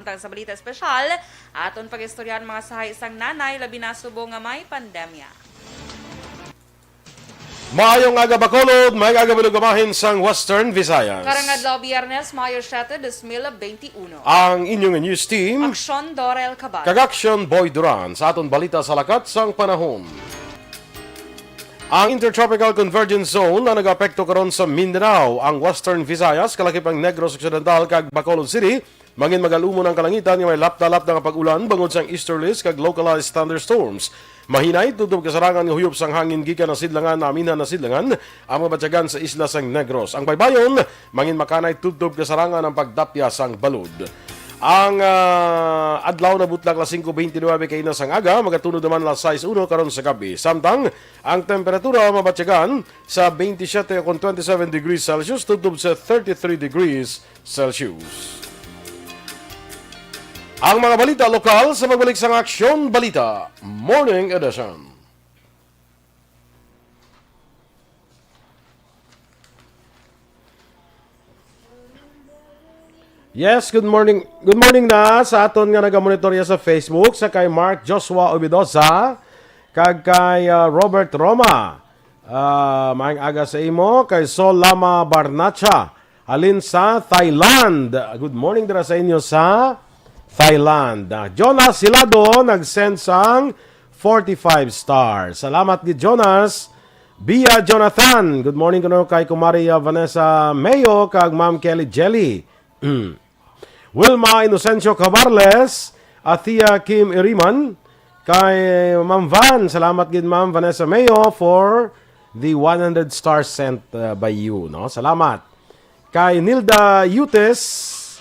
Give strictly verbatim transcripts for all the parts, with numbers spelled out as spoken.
Tang sa balita espesyal, aton pag-istoryahan mga sahay sang nanay, labi na subong nga may pandemya. Maayong aga, Bacolod. Maayong aga, Bulog Amahin sang Western Visayas. Karong adlaw, Biyernes, Mayo siete, dos mil benti uno. Ang inyong news team, Aksyon Dorel Cabal. Kag Aksyon Boy Duran sa aton balita sa lakat sang panahon. Ang Intertropical Convergence Zone ang nag-apekto karon sa Mindanao, ang Western Visayas, kalakip ang Negros Occidental kag Bacolod City. Mangin magalumon ang kalangitan nga may lapta-lapta nga pag-ulan bangod sang easterlies kag localized thunderstorms. Mahinay tubtob kasarangan nga huyop sang hangin gikan nasidlangan naminhan nasidlangan ang mabatyagan sa isla sang Negros. Ang baybayon, mangin makanay tubtob kasarangan ang pagdapya sang balod. Ang ah, adlaw na butlak alas singko beintinuebe kaina sang aga, magatunod naman alas sais uno karon sa gabi. Samtang ang temperatura mabatyagan sa twenty-seven degrees Celsius tubtob sa thirty-three degrees Celsius. Ang mga balita lokal sa pagbalik sang Aksyon Balita Morning Edition. Yes, good morning. Good morning na sa aton nga nagamonitorya sa Facebook, sa kay Mark Joshua Obidosa, kag kay ah, Robert Roma. Ah, maayong aga sa imo, kay Sol Lama Barnacha, halin sa Thailand. Good morning dira sa inyo sa Thailand. Ah, Jonas Hilado nag-send sang forty-five stars. Salamat gid, Jonas. Bia Jonathan, good morning kuno kay Kumari ah, Vanessa Mayo kag Ma'am Kelly Jelly. Wilma Inocencio Cabarles, Athea Kim Iriman, kay Ma'am Van. Salamat gid, Ma'am Vanessa Mayo, for the one hundred stars sent uh, by you, no? Salamat. Kay Nilda Yutes,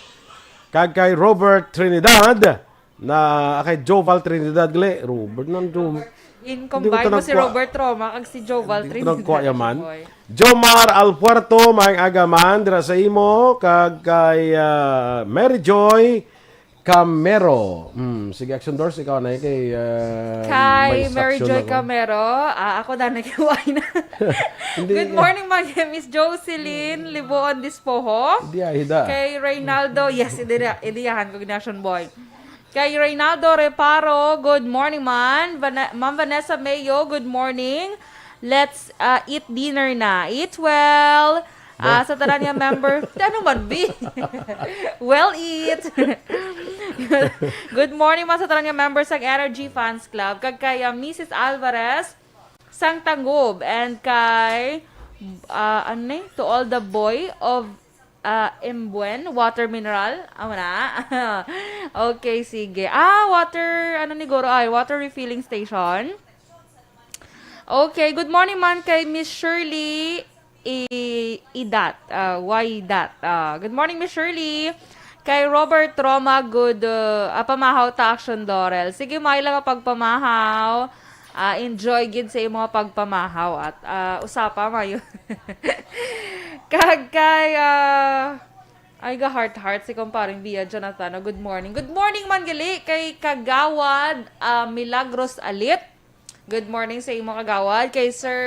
kag kay Robert Trinidad, na kay Joval Trinidad gali. Robert, nang Joval. Hindi ko Combine mo si tanagwa. Robert Roma kag si Joval Hindi ko Trinidad. Tanagwa yaman. Boy. Jomar Alpuerto, maayong aga man dira sa imo, kag kay ah, Mary Joy Camero. Hmm, sige, Action Doors, ikaw na kay ah, Kay may Mary instruction Joy ako. Camero, ah, ako na nakiway na. Hindi. Good morning, mga Miss Jocelyn Libuon Dispoho. Hindi, ah, hida. Kay Reynaldo, yes, iliyahan ko, Action Boy. Kay Reynaldo Reparo, good morning, man. Vane- Ma'am Vanessa Mayo, good morning. Let's uh, eat dinner na. Eat well. Ah, sa tanan nga member, ano man, B? Well eat. Good morning, man, sa tanan nga member sa Energy Fans Club. Kag kay uh, Missus Alvarez, sang Tangub. And kay, uh, ano ni? To all the boy of Ah, Embuen, water mineral. Amo na. Okay, sige. Ah, water, ano ni Goro ay, water refilling station. Okay, good morning man kay Miss Shirley I Idat. Ah, why that? Ah, good morning, Miss Shirley. Kay Robert Roma, good uh, ah, pamahaw ta, Action Dorel. Sige, may lang ang pagpamahaw. Ah, enjoy gid sa imong pagpamahaw at ah, usapa mayo. Kag kay ah, ay ga heart heart si Kumparing Bia Jonathan. Oh, good morning. Good morning man gali kay Kagawad ah, Milagros Alit. Good morning sa imo, Kagawad. Kay Sir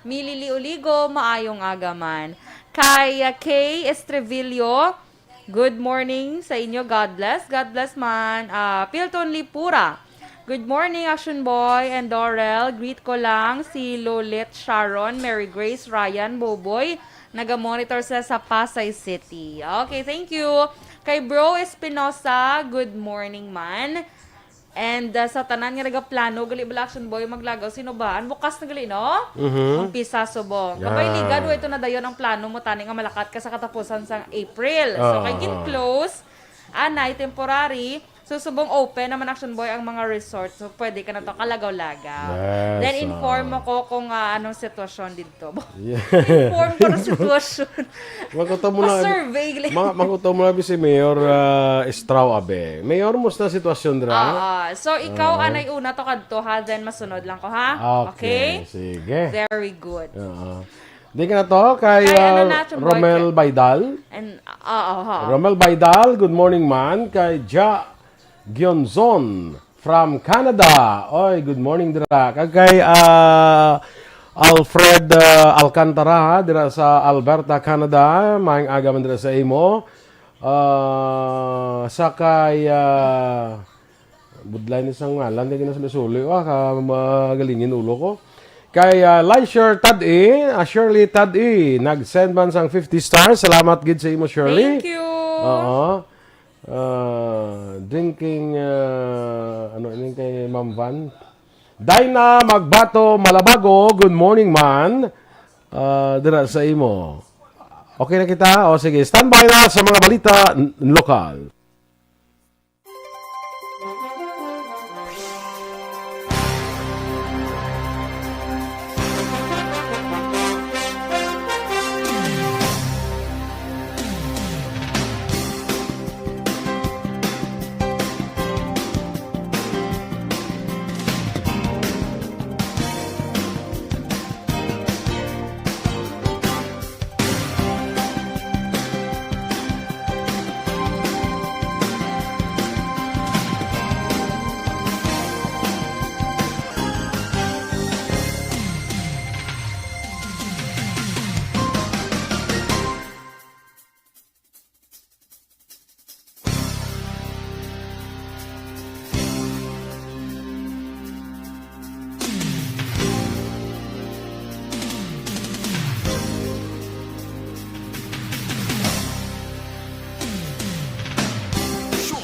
Milili Uligo, maayong aga man. Kay ah, Kay Estrevillo, good morning sa inyo. God bless. God bless man. Ah, Pilton Lipura. Good morning, Action Boy and Dorel. Greet ko lang si Lolit Sharon, Mary Grace, Ryan, Boboy. Naga-monitor sila sa Pasay City. Okay, thank you. Kay Bro Espinosa, good morning man. And uh, sa tanan nga nagaplano, gali bala, Action Boy, maglagaw, sino ba? Ang bukas na gali, no? Mhm. Ang pisa subong. Kabay Yan. Ligad, wa ito na dayon ang plano mo, tani nga malakat ka sa katapusan sa April. So, kay Oo. Gin-close, anay, temporary. So, subong open naman, Action Boy, ang mga resort. So, pwede ka na to kalagaw-lagaw. Yes, Then, inform oo. Mo ko kung ah, anong sitwasyon dito. Yeah. Inform ko ng sitwasyon. Magkutaw mo na, Pa-survey, gali. Ma-, magkutaw mo na si Mayor ah, Estrao Abe. Mayor, musta sitwasyon dira? Ah, ah. So, ikaw, Oo. Anay una to kadto, ha? Then, masunod lang ko, ha? Okay, Okay? Sige. Very good. Oo. Di ka na to kay Kay ano ah, na, Chumboy? Romel Baidal. And, ah, ah, ha. Romel Baidal, good morning man. Kay Ja Gyonzon from Canada. Oy, good morning dira. Kag kay ah, Alfred ah, Alcantara, ha, dira sa Alberta, Canada. Maayong aga man dira sa imo. Ah, sa kay, ah, budlay ni sang ngalan, di ginasuli-suli. Ah, ka magalingin ulo ko. Kay, ah, Lysher Tad-i, ah, Shirley Tad-i, nag-send man sang fifty stars. Salamat gid sa imo, Shirley. Thank you. Oo. Ah, drinking, ah, ano ini kay Ma'am Van? Dina Magbato Malabago, good morning, man. Ah, dira sa imo. Okay na kita? O sige, standby na sa mga balita n-, lokal.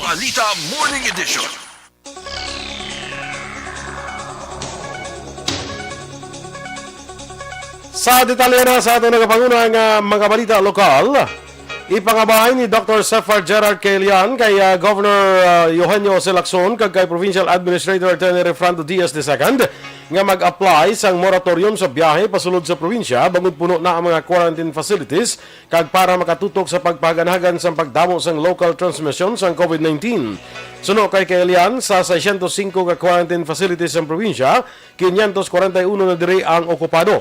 Sualita Morning Edition. Sa detalye na sa aton nagapanguna nga mga balita lokal, ipangabay ni Doctor Sefar Gerard Kailian kay, ah, Governor, ah, Eugenio Jose Lacson kag kay Provincial Administrator Attorney Refrando Diaz the second nga mag-apply sang moratorium sa biyahe pasulod sa probinsya bangod puno na ang mga quarantine facilities kag para makatutok sa pagpahaganagan sang pagdamo sang local transmission sang COVID nineteen. Suno kay Kailian, sa seiscientos singko ka quarantine facilities sang probinsya, quinientos cuarenta y uno na diri ang okupado.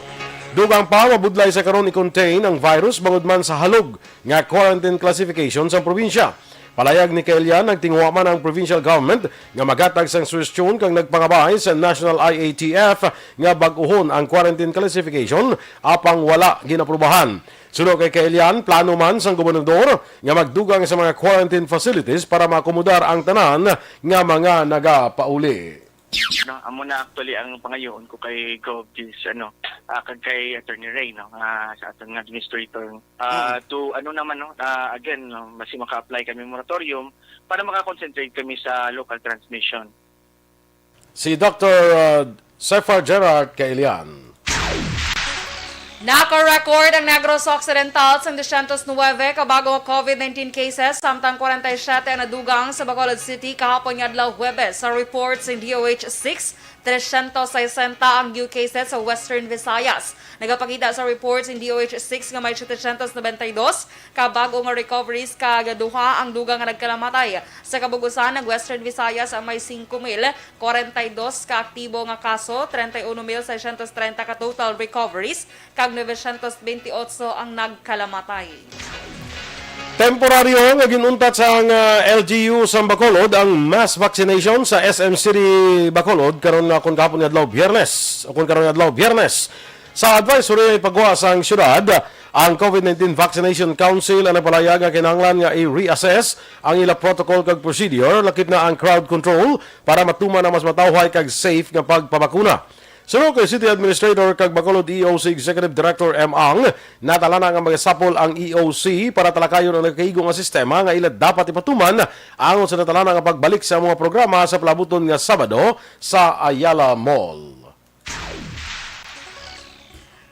Dugang pa, mabudlay sa karon i-contain ang virus bangod man sa halog nga quarantine classification sang probinsya. Palayag ni Kailian, nagtinguha man ang provincial government nga maghatag sang suhestyon kag nagpangabay sa National I A T F nga bag-uhon ang quarantine classification, apang wala ginaprubahan. Suno kay Kailian, plano man sang gobernador nga magdugang sa mga quarantine facilities para maakomodar ang tanan nga mga nagapauli. No, amo na actually ang pangayoon ko kay Gov Gis, ano, ah, kag kay Attorney Ray, no, ah, sa aton nga administrator. Ah, Mm. To, ano naman, no, ah, again, no, basi maka-apply kami moratorium para maka-concentrate kami sa local transmission. Si Doctor, uh, Sefar Gerard Kailian. Naka-record ang Negros Occidental sang dosyentos nuebe ka bag-o nga COVID nineteen cases, samtang kwarenta y siyete ang nadugang sa Bacolod City kahapon nga adlaw Huwebes. Sa report sang D O H six, tresyentos sesenta ang new cases sa Western Visayas. Nagapakita sa report sang D O H six nga may setecientos noventa y dos ka bag-o nga recoveries kag duha ang dugang nga nagkalamatay. Sa kabug-usan, ang Western Visayas ang may singko mil kwarenta y dos ka aktibo nga kaso, treinta y uno mil seiscientos treinta ka total recoveries, kag novecientos bentiocho ang nagkalamatay. Temporaryo nga gin-untat sang, ah, L G U sa Bacolod ang mass vaccination sa S M City Bacolod karon, ah, kon kahapon nga adlaw Biyernes, o kon karon nga adlaw Biyernes. Sa advisory nga ipagawa sang siyudad, ang COVID nineteen Vaccination Council ang nagpalayag nga kinahanglan nga i-reassess ang ila protocol kag procedure, lakip na ang crowd control, para matuman ang mas matawhay kag safe nga pagpabakuna. Suno kay City Administrator kag Bacolod E O C Executive Director M. Ang, natalana nga magasapol ang E O C para talakayon ang nagakaigo nga sistema nga ila dapat ipatuman angon sa natalana nga pagbalik sa mga programa sa palabuton nga Sabado sa Ayala Mall.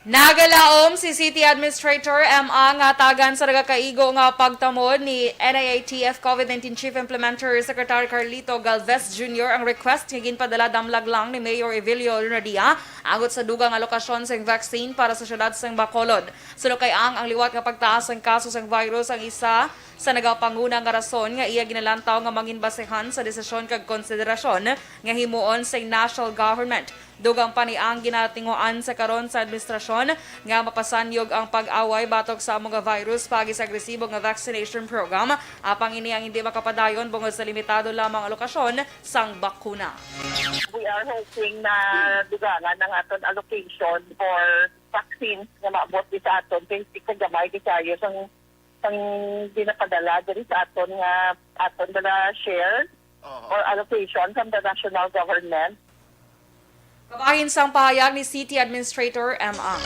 Nagalaom si City Administrator M. Ang, hatagan sa nagakaigo nga pagtamod ni N I A T F COVID nineteen Chief Implementary Secretary Carlito Galvez Junior ang request nga ginpadala damlag lang ni Mayor Evilio Lunardia angot sa dugang nga lokasyon sang vaccine para sa siyudad sang Bacolod. Suno kay Ang, ang liwat nga pagtaas sang kaso sang virus ang isa sa nagapanguna nga rason nga iya ginalantaw nga mangin basehan sa desisyon kag konsiderasyon nga himuon sang national government. Dugang pa ni Ang, ginatinguhaan sa karon sa administrasyon nga mapasanyog ang pag-away batok sa amo nga virus paagi sa agresibo nga vaccination program, apang ini ang hindi makapadayon bangod sa limitado lamang ang lokasyon sang bakuna. We are hoping na dugangan ang aton allocation for vaccines nga maabot di sa aton, kay gamay di kaayo sang sang ginapadala diri sa aton nga aton bala share Oho. or allocation from the national government. Kabahin sang pahayag ni City Administrator M. Ang.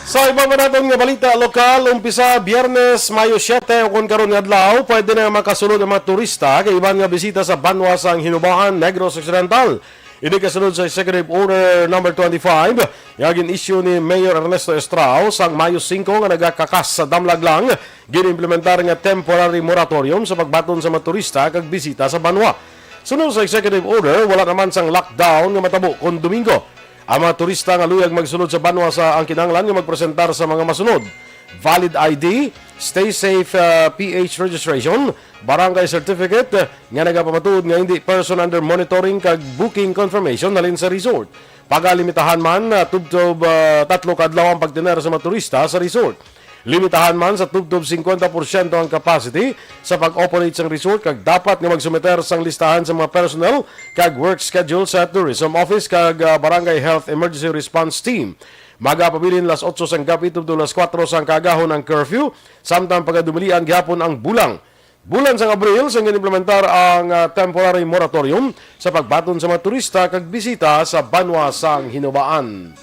Sa iba pa naton nga balita lokal, umpisa Biyernes, Mayo siete, o kon karon nga adlaw, pwede na makasulod ang mga turista kag iban nga bisita sa banwa sang Hinubaan, Negros Occidental. Ini kasunod sa Executive Order Number twenty-five nga gin-issue ni Mayor Ernesto Estrao sang Mayo singko nga nagakakas sa damlag lang gin-implementar nga temporary moratorium sa pagbaton sa mga turista kag bisita sa banwa. Sunod sa executive order, wala naman sang lockdown nga matabo kon Domingo. Ang mga turista nga luyag magsulod sa banwa sa ang kinahanglan nga magpresentar sa mga masunod: valid I D, Stay Safe, ah, P H registration, barangay certificate, ah, nga nagapamatuod nga hindi person under monitoring, kag booking confirmation halin sa resort. Pagalimitahan man, ah, tubtob, ah, tatlo ka adlaw ang pagtener sa mga turista sa resort. Limitahan man sa tubtob singkwenta porsyento ang capacity sa pag-operate sang resort, kag dapat nga magsumiter sang listahan sa mga personnel kag work schedule sa Tourism Office kag, ah, Barangay Health Emergency Response Team. Magapabilin las otso sang gabi tubtob las kuwatro sang kaagahon ang curfew, samtang pagadumilian gihapon ang bulang. Bulan sang Abril, sang gin-implementar ang, ah, temporary moratorium sa pagbaton sa mga turista kag bisita sa banwa sang Hinubaan.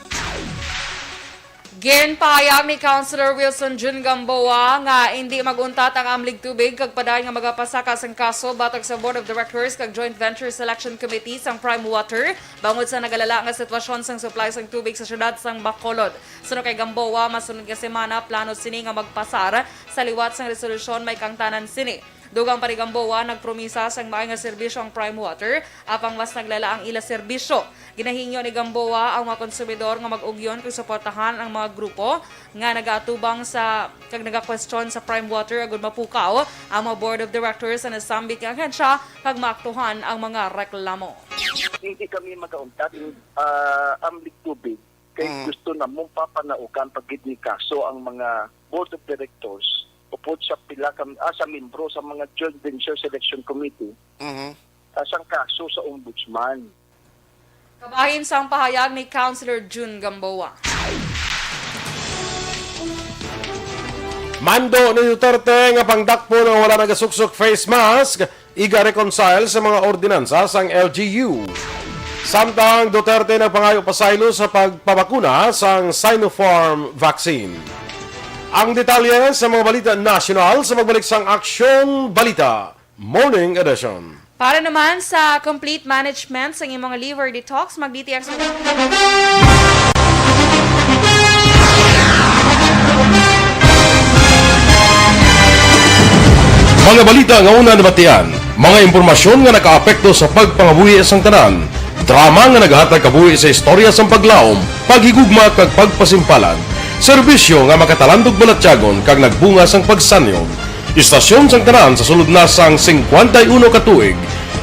Ginpahayag ni Councilor Wilson Jun Gamboa nga indi mag-untat ang Amlig Tubig kag padayon nga magapasaka sang kaso batok sa Board of Directors kag Joint Venture Selection Committee sang Prime Water bangod sa nagalala nga sitwasyon sang supply sang tubig sa siyudad sang Bacolod. Suno kay Gamboa, masunod nga semana plano sini nga magpasar. Sa liwat sang resolusyon, may kaangtanan sini. Dugang pa ni Gamboa, nagpromisa sang maay nga serbisyo ang Prime Water, apang mas naglala ang ila serbisyo. Ginahingyo ni Gamboa ang mga konsumidor nga mag-ugyon kag suportahan ang mga grupo nga nagaatubang sa kag nagakwestiyon sa Prime Water agud mapukaw ang mga Board of Directors sa nasambit nga ahensya kag maaktuhan ang mga reklamo. Hindi kami makauntat, ah, Amlig Tubig. Kay Mm. gusto namon papanaukan pa gid ni kaso ang mga board of directors upod sa pila ka, ah, sa membro sa mga joint venture selection committee, Mhm. ah, sang kaso sa ombudsman. Kabahin sang pahayag ni Councilor Jun Gamboa. Mando ni Duterte nga pangdakpon ang wala nagasuksok face mask, iga-reconcile sa mga ordinansa sang L G U. Samtang Duterte nagpangayo pasaylo sa pagpabakuna sang Sinopharm vaccine. Ang detalye sa mga balita nasyonal sa pagbalik sang Aksyon Balita Morning Edition. Para naman sa complete management sang imong liver detox, mag-D T X. Mga balita nga una nabatian, mga impormasyon nga nakaapekto sa pagpangabuhi sang tanan, drama nga naghatag kabuhi sa istorya sang paglaom, paghigugma kag pagpasimpalan, serbisyo nga makatalandog balatyagon kag nagbunga sang pagsanyog. Istasyon sang tanan sa sulod na sang singkwenta y uno ka tuig.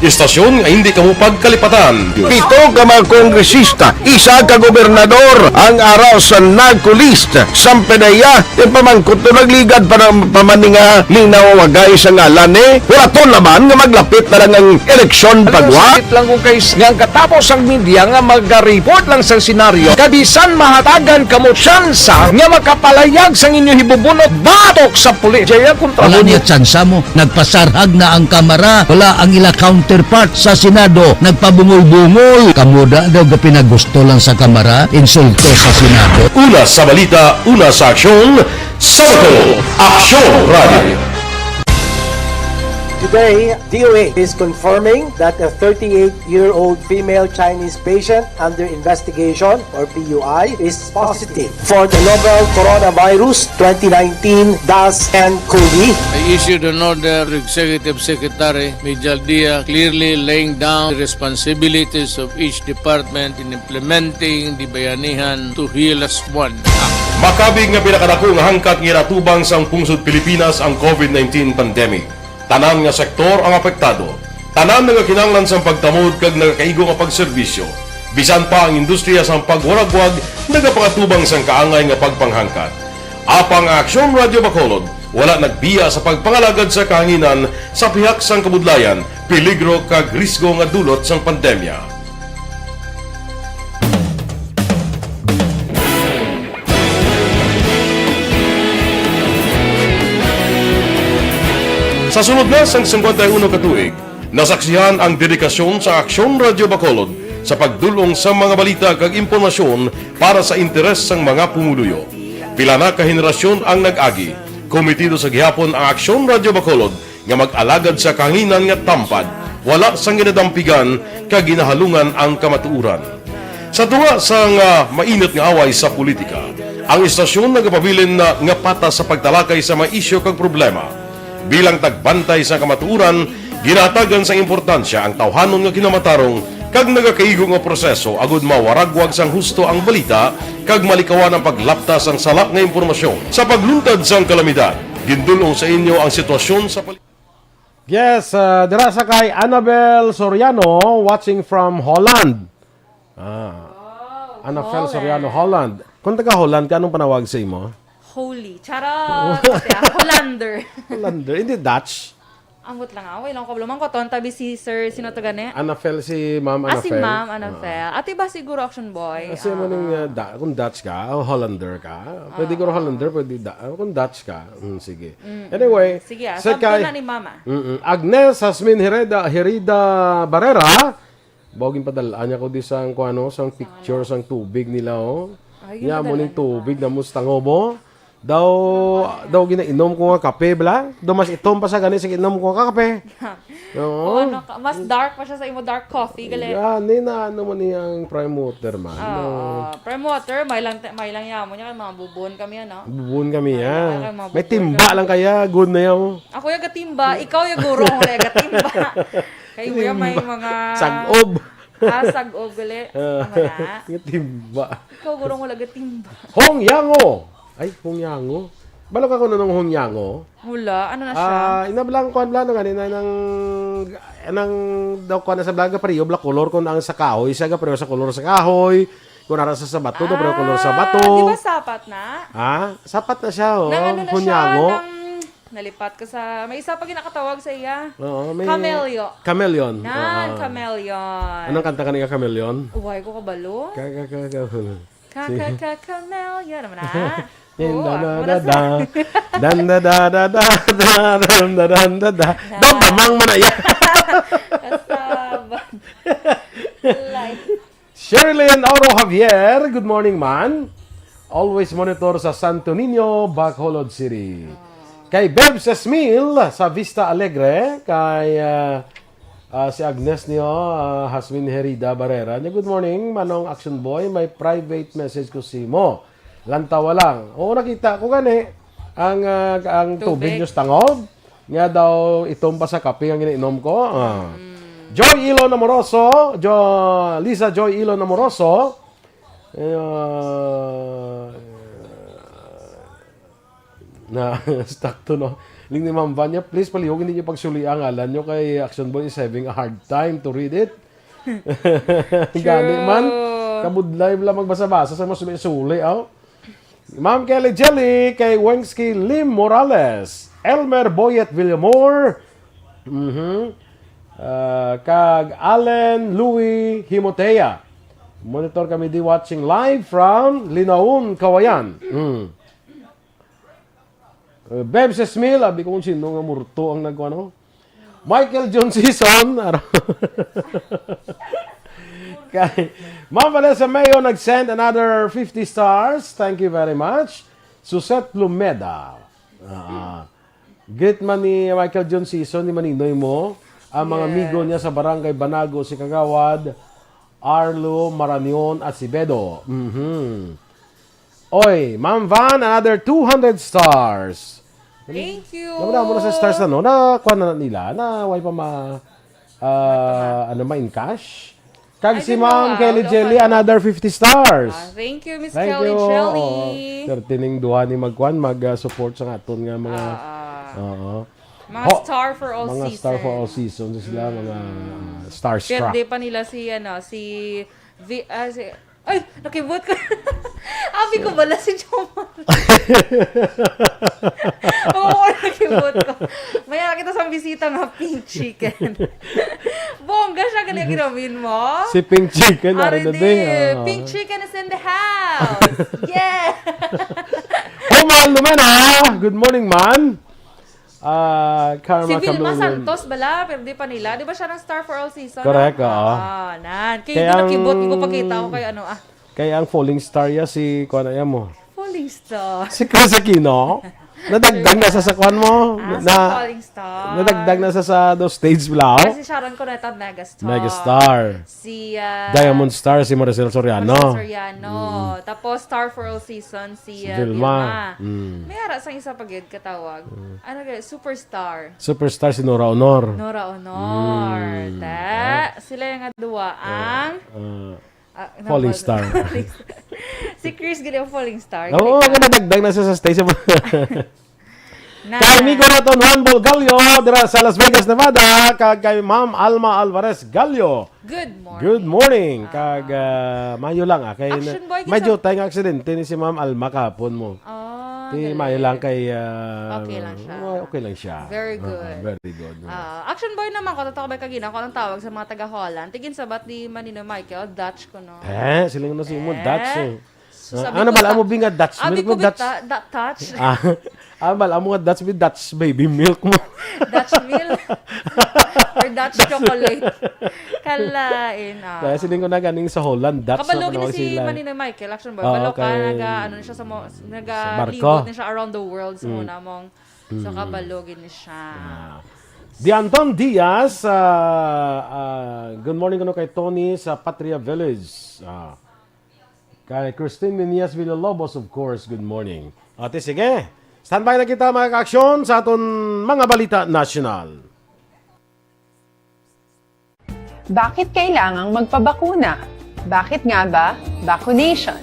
Istasyon nga hindi kamo pagkalipatan. Pito ka mga kongresista, isa ka gobernador ang ara sa narco list. Sampedeya, yung pamangkot to nagligad pa ng pamaninga, linaw wagay sa ngalan eh. Wala to naman nga maglapit na lang ang eleksyon pagwa. Sakit lang kung kay nga ang katapos ang media nga mag-report lang sa senaryo. Kabisan mahatagan kamo tsansa nga makapalayag sang inyo hibubunot batok sa pulis. Jaya kontra Wala mo. Niya tsansa mo. Nagpasarhag na ang kamara. Wala ang ila counterpart sa Senado. Nagpabungol-bungol. Kamo da daw gapinagusto lang sa kamara. Insulto sa Senado. Una sa balita, una sa aksyon, sa Aksyon Radio. Today, D O H is confirming that a thirty-eight-year-old female Chinese patient under investigation, or P U I, is positive for the novel coronavirus twenty nineteen dash ten COVID. I issued an order to Executive Secretary Mijal Dia, clearly laying down the responsibilities of each department in implementing the Bayanihan to Heal As One Act. Makabig nga pinakadako nga hangkat nga ginatubang sang pungsod Pilipinas ang COVID nineteen pandemic. Tanan nga sektor ang apektado. Tanan nagakinahanglan sang pagtamod kag nagakaigo nga pagserbisyo. Bisan pa ang industriya sang pagwaragwag nagapakatubang sang kaangay nga pagpanghangkat. Apang ang Aksyon Radio Bacolod wala nagbiya sa pagpangalagad sa kahanginan sa pihak sang kabudlayan, peligro kag risgo nga dulot sang pandemya. Sa sulod na sang singkwenta y uno ka tuig, nasaksihan ang dedikasyon sa Aksyon Radyo Bacolod sa pagdul-ong sa mga balita kag impormasyon para sa interes sang mga pumuluyo. Pila na ka henerasyon ang nag-agi. Komitido sa gihapon ang Aksyon Radyo Bacolod nga mag-alagad sa kahanginan nga tampad, wala sang ginadampigan kag ginahalungan ang kamatuoran. Sa tunga sang, ah, mainit nga away sa politika, ang istasyon nagapabilin na nga patas sa pagtalakay sa mga isyu kag problema. Bilang tagbantay sa kamatuoran, ginahatagan sang importansya ang tawhanon nga kinamatarong kag nagakaigo nga proseso agud mawaragwag sang husto ang balita kag malikawan ang paglapta sang sala nga impormasyon. Sa pagluntad sang kalamidad, gindul-ong sa inyo ang sitwasyon sa pali- Yes, ah, dira sa kay Annabel Soriano, watching from Holland. Ah. Wow, Annabel Holland. Soriano, Holland. Kung taga Holland ka, anong panawag sa imo? Holy. Charot! Ate, ah, Hollander. Hollander. Hindi Dutch. Ambot lang, ah. Wala lang ko kabalo. Mangkoton, tabi si Sir, sino to gani? Annabel, si Ma'am Ah, si Annabel. Ma'am Annabel. Ah. Ate ba siguro, Action Boy? Kasi mo Ah, ning, ah. uh, da- kung Dutch ka, o Hollander ka, pwede ko Ah. Hollander, pwede da- ah, kung Dutch ka. Mm, sige. Mm, Anyway, mm. Sige, ah, sa sabto kay na ni Mama. Mm-mm. Agnes Hasmin Hereda, Herida Barrera, baw ginpadal-an niya ko di sang kuano, sang Sang picture, ano? Sang tubig nila, oh. Ay, Niya mo ginpadal-an ning niya. Tubig na mustangobo. Daw, daw ginainom ko nga kape, bala. Daw mas itom pa sa gani sa inom ko nga kape. Oo. O, ano ka, mas dark pa siya sa imo dark coffee, gali. Gani na, ano man niyang prime water man, Oo, no? Prime water, may lang, may lang yamo niya, kay mga bubon kami, ano? Bubon kami, May ah. lang, kay mga May bubon timba kami. Lang kaya, good na yan. Ako yung gatimba, ikaw yung guro kung wala yung gatimba. Kay mo yan, may Timba. Mga Sag-ob. Ah, sag-ob, gali. Ah, Tama na. Yung timba. Ikaw, guro, wala gatimba. Hong Yango! Ay, Hong Yango. Balo ka kung anong Hong Yango? Wala. Ano na siya? Ah, inablang kuan bla, no, ganina nang, nang daw kuan na sa bla, gapareho bla kolor kung ang sa kahoy, siya gapareho sa kolor sa kahoy, kung nara sa sabato, daw pareho kolor sa bato. Ah, di ba sapat na? Ha? Sapat na siya, oh. Nang ano na Hong siya, Yango. Nang nalipat ko sa, may isa pa ginakatawag sa iya. Oo, may Camelio. Chameleon. Nan, Oo. Chameleon. Anong kanta ka ni Chameleon? Uway ko kabalo. Ka, ka, ka, ka. Ka, Sige. Ka, ka, Camellia naman na. Yan, Oo, da, da, ako da, na da. Dan, da, da, da, da, da, dan, da, dan, da, da. Na. Damdamang mo na yan. Kasabad. Like. Sherilyn Oro Javier, good morning, man. Always monitor sa Santo Niño, Bacolod City. Oh. Kay Bebs Esmil sa Vista Alegre, kay, ah, Ah, si Agnes niyo, ah, Hasmin Herida Barrera. Niya, "Good morning, Manong Action Boy. May private message ko si mo. Lantawa lang." Oo, nakita ko gani ang, ah, ang tubig Tubig. Niyo sa tangob. Nga daw itom pa sa kape ang ginainom ko. Ah. Mm. Joy Ilon Amoroso, Jo-, Lisa Joy Ilon Amoroso. Eh, ah, Na, stuck to, no? Ling ni Ma'am Vanya, please palihog, hindi niyo pagsuli ang ngalan niyo kay Action Boy is having a hard time to read it. Gani man, True. Kabudlay lang magbasa-basa sa mga suli-suli, oh. Ma'am Kelly Jelly, kay Wengski Lim Morales, Elmer Boyet Villamor, mhm, ah, kag Allen Louis Himotea. Monitor kami di watching live from Linaon, Kawayan. Mm. Uh, Bebs Esmil, abi ko kung sino nga murto ang nagkuha, no? Michael John Season. Ara-, kay Ma'am Vanessa Mayo nag-send another fifty stars. Thank you very much. Suset Lumeda. Ah, greet man ni Michael John Season, ni Maninoy mo, ang mga Yes. amigo niya sa Barangay Banago, si Kagawad Arlo Maranion Acevedo. Mhm. Oy, Ma'am Van, another two hundred stars. Thank you. Wala mo na sa stars na, no? Na, kuha na nila. Na, why pa ma-, ah, ano, ma-encash? Kag I si don't know, Ma'am ah, Kelly wala Jelly, pa. Another fifty stars. Ah, thank you, Miss Thank Kelly you. Jelly. Oo. Perti ning duha ni magkuan, mag, ah, support sa aton nga mga, Ah, ah. Oo. Mga Ho-, star for all mga star for all seasons. Seasons sila, Mm. mga, ah, starstruck. Pwede pa nila si, ano, si Vi-, ah, si, ay, nakibot ko. Abi ko bala si Jomar. Oo, nakibot ko. May nakita sa bisita nga pink chicken. Bongga siya, gali ang ginamin mo. Si Pink Chicken, Ari narinig di, eh, ah. Pink Chicken is in the house. Yeah. Oh, mahal naman, ah. Good morning, man. Ah, Karma Si Vilma Camillion. Santos bala, pero di pa nila. Di ba siya ng Star for All Season, Correct, no? Oo. Ah, nan. Kaya Kaya hindi ang nakibot, hindi ko pagkita ko kay ano, ah. Kaya ang falling star ya si, kuwan na yan mo. Falling star. Si Chris Aquino. Nadagdag na sa, sa kuwan mo. Ah, Na, sa falling star. Nadagdag na sa, sa do stage bala. Kasi Sharon Cuneta, megastar. Megastar. Si, ah, Diamond Star, si Maricel Soriano. Maricel Soriano. Mm. Tapos Star for All Season, si, Si ah, Vilma. Vilma. Mm. May ara sang isa pa gid katawag. Mm. Ano kaya? Superstar. Superstar si Nora Honor. Nora Honor. Mm. Ta, sila yung nga duwa ang Ah, ah, ah, Falling nabag- Star. Falling Star. Si Chris gid ang Falling Star. Oo, Galing ka. Ang nadagdag na sa, sa stage. Na. Kay amigo naton Juan Bolgallo dira sa Las Vegas, Nevada, kag kay Ma'am Alma Alvarez Gallo. Good morning. Good morning. Ah. Kag, ah, mayo lang, ah, kay Action na, boy, medyo kinsa- tayo nga aksidente ni si Ma'am Alma kahapon mo. Ah, Di galing. Mayo lang kay, ah, Okay lang siya. oh, okay lang siya. Very Ah, good. Very good. Ah, Action boy naman ko, totoo ba kagina ko ang tawag sa mga taga Holland? Tigin sabat ni Manino Michael, Dutch ko, no? Eh, sila na si mo, Eh? Dutch, eh. So, Ah, sabi ano ko, bala ta-, mo, binga Dutch abi milk ko, mo, Dutch? bita-, da-, touch. Ah, ah, bala mo nga Dutch, bi Dutch baby milk mo. Dutch milk? Or Dutch Dutch chocolate? Kalain, ah. Kaya siling ko na ganing sa Holland, Dutch Kabalo na gini panawag si sila. Maninoy Michael, action boy. Oo, Balo ka, kay naga, ano na siya sa mo-, naga-, Sa barko. libot na siya around the world sa Mm. muna mong, so Mm. kabalo gini siya. Ah. Dianton Diaz, ah, ah, good morning kuno kay Tony sa Patria Village. Ah. Kay Christine Ninias Villalobos, of course, good morning. Ate, sige. Standby na kita, mga kaaksyon, sa aton mga balita nasyonal. Bakit kailangang magpabakuna? Bakit nga ba vaccination?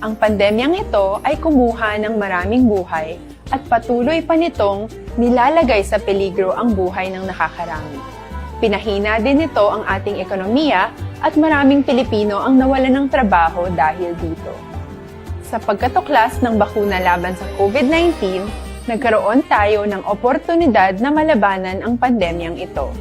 Ang pandemyang ito ay kumuha ng maraming buhay at patuloy pa nitong nilalagay sa peligro ang buhay ng nakakarami. Pinahina din nito ang ating ekonomiya at maraming Pilipino ang nawalan ng trabaho dahil dito. Sa pagkatuklas ng bakuna laban sa COVID nineteen, nagkaroon tayo ng oportunidad na malabanan ang pandemyang ito.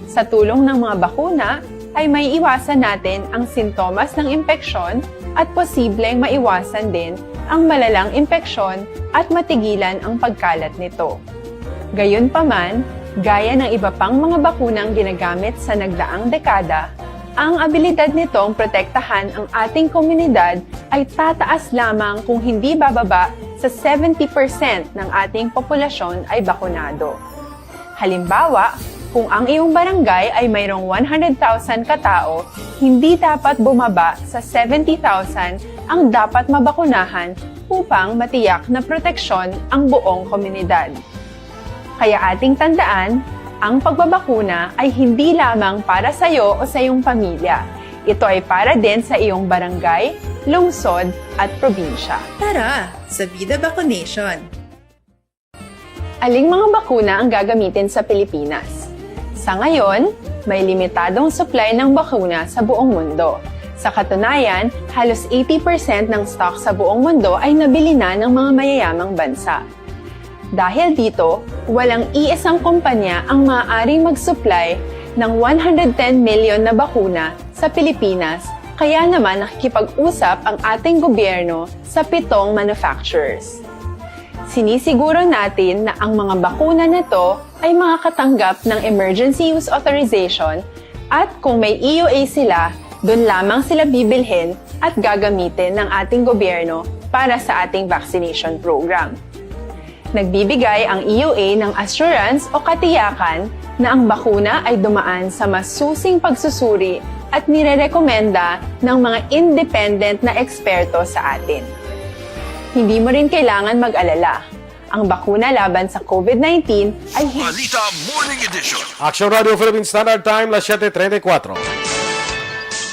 Sa tulong ng mga bakuna, ay maiiwasan natin ang sintomas ng impeksyon at posibleng maiwasan din ang malalang impeksyon at matigilan ang pagkalat nito. Gayunpaman, gaya ng iba pang mga bakunang ginagamit sa nagdaang dekada, ang abilidad nitong protektahan ang ating komunidad ay tataas lamang kung hindi bababa sa seventy percent ng ating populasyon ay bakunado. Halimbawa, kung ang iyong barangay ay mayroong one hundred thousand katao, hindi dapat bumaba sa seventy thousand ang dapat mabakunahan upang matiyak na proteksyon ang buong komunidad. Kaya ating tandaan, ang pagbabakuna ay hindi lamang para sa iyo o sa iyong pamilya. Ito ay para din sa iyong barangay, lungsod, at probinsya. Tara, sa Vida Vaccination! Aling mga bakuna ang gagamitin sa Pilipinas? Sa ngayon, may limitadong supply ng bakuna sa buong mundo. Sa katunayan, halos eighty percent ng stock sa buong mundo ay nabili na ng mga mayayamang bansa. Dahil dito, walang iisang kumpanya ang maaaring mag-supply ng one hundred ten million na bakuna sa Pilipinas, kaya naman nakikipag-usap ang ating gobyerno sa pitong manufacturers. Sinisiguro natin na ang mga bakuna na to ay makakatanggap ng emergency use authorization at kung may E U A sila, doon lamang sila bibilhin at gagamitin ng ating gobyerno para sa ating vaccination program. Nagbibigay ang E U A ng assurance o katiyakan na ang bakuna ay dumaan sa masusing pagsusuri at nirerekomenda ng mga independent na eksperto sa atin. Hindi mo rin kailangan mag-alala. Ang bakuna laban sa COVID nineteen ay Balita Morning Edition. Action Radio Philippine Standard Time, las siete treinta y cuatro.